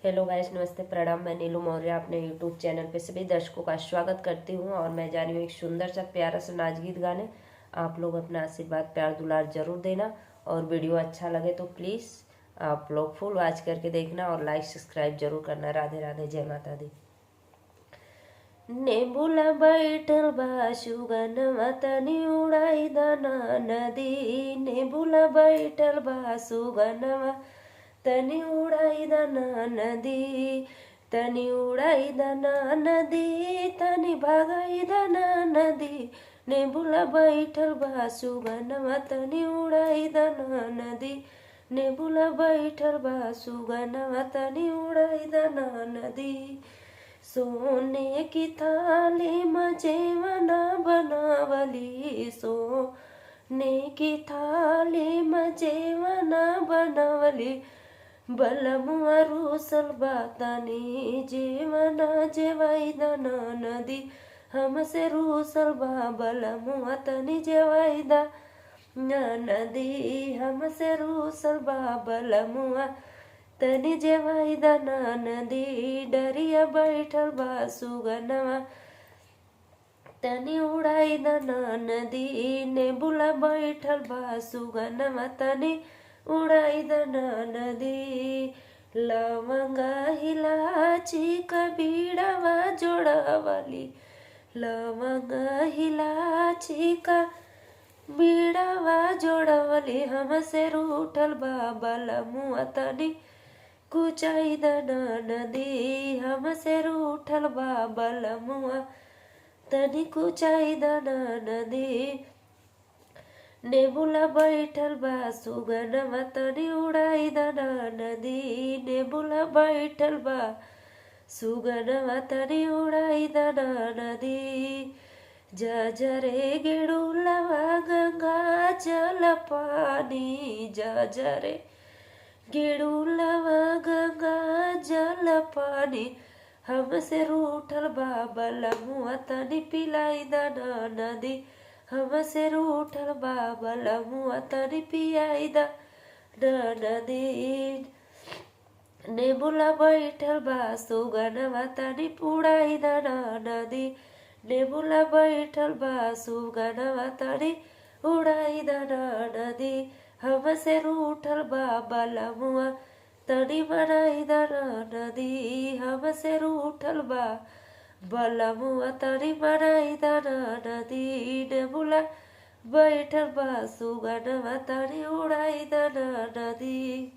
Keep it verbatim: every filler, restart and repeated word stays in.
हेलो गाइस, नमस्ते, प्रणाम। मैं नीलू मौर्य अपने यूट्यूब चैनल पे सभी दर्शकों का स्वागत करती हूँ और मैं जा रही हूँ एक सुंदर सा प्यारा सा नाच गीत गाने। आप लोग अपना आशीर्वाद, प्यार, दुलार जरूर देना और वीडियो अच्छा लगे तो प्लीज आप लोग फुल वॉच करके देखना और लाइक सब्सक्राइब जरूर करना। राधे राधे, जय माता दी। नेबुला बैठल बा सुगनवा, तनी उड़ाई द ना नदी। नेबुला बैठल बा सुगनवा, तनी उड़ाई द ना नदी। तनी उड़ाई द ना नदी, तनी भगाई द ना नदी। नेबुला बैठल बा सुगनवा, तनी उड़ाई द ना नदी। नेबुला बैठल बा सुगनवा, तनी उड़ाई द ना नदी। सोने की थाली में जेवना बनावली, सोने की थाली में जेवना बनावली। बलमुआ रूसल बा, तनी जेवना जेवाई द ना नदी। हमसे रूसल बा बलमुआ, तनी जेवाई द ना नदी। हमसे रूसल बा बलमुआ, तनी जेवाई द ना नदी। डरिया बैठल बा सुगनवा, तनी उड़ाई द ना नदी। नेबुला बैठल बा सुगनवा, तनी उड़ाई द ना नदी। लवंगा इलाची का बीड़वा जोड़ावली, लवंगा इलाची का बीड़वा जोड़ावली। हमसे रूठल बा बलमुआ, तनी कुचाई द ना नदी। हमसे रूठल बा बलमुआ, तनी कुचाई द ना नदी। नेबुला बैठल बा सुगनवा, तनी उड़ाई द ना नदी। नेबुला बैठल बा सुगनवा, तनी उड़ाई द ना नदी। जा जा रे गेड़ुलवा गंगा जल पानी, जा जा रे गेड़ुलवा गंगा जल पानी। हमसे रूठल बा बलमुआ, तनी पिलाई द ना नदी। हमसे रूठल बा बलमुआ, तनी पियाई द ना नदी। नेबुला बैठल बा सुगनवा, तनी उड़ाई द ना नदी। नेबुला बैठल बा सुगनवा, तनी उड़ाई द ना नदी। हमसे रूठल बा बलमुआ, तनी मनाई द ना नदी। हमसे रूठल बा बलमुआ, तनी मनाई द ना नदी। नेबुला बैठल बा सुगनवा, तनी उड़ाई द ना नदी।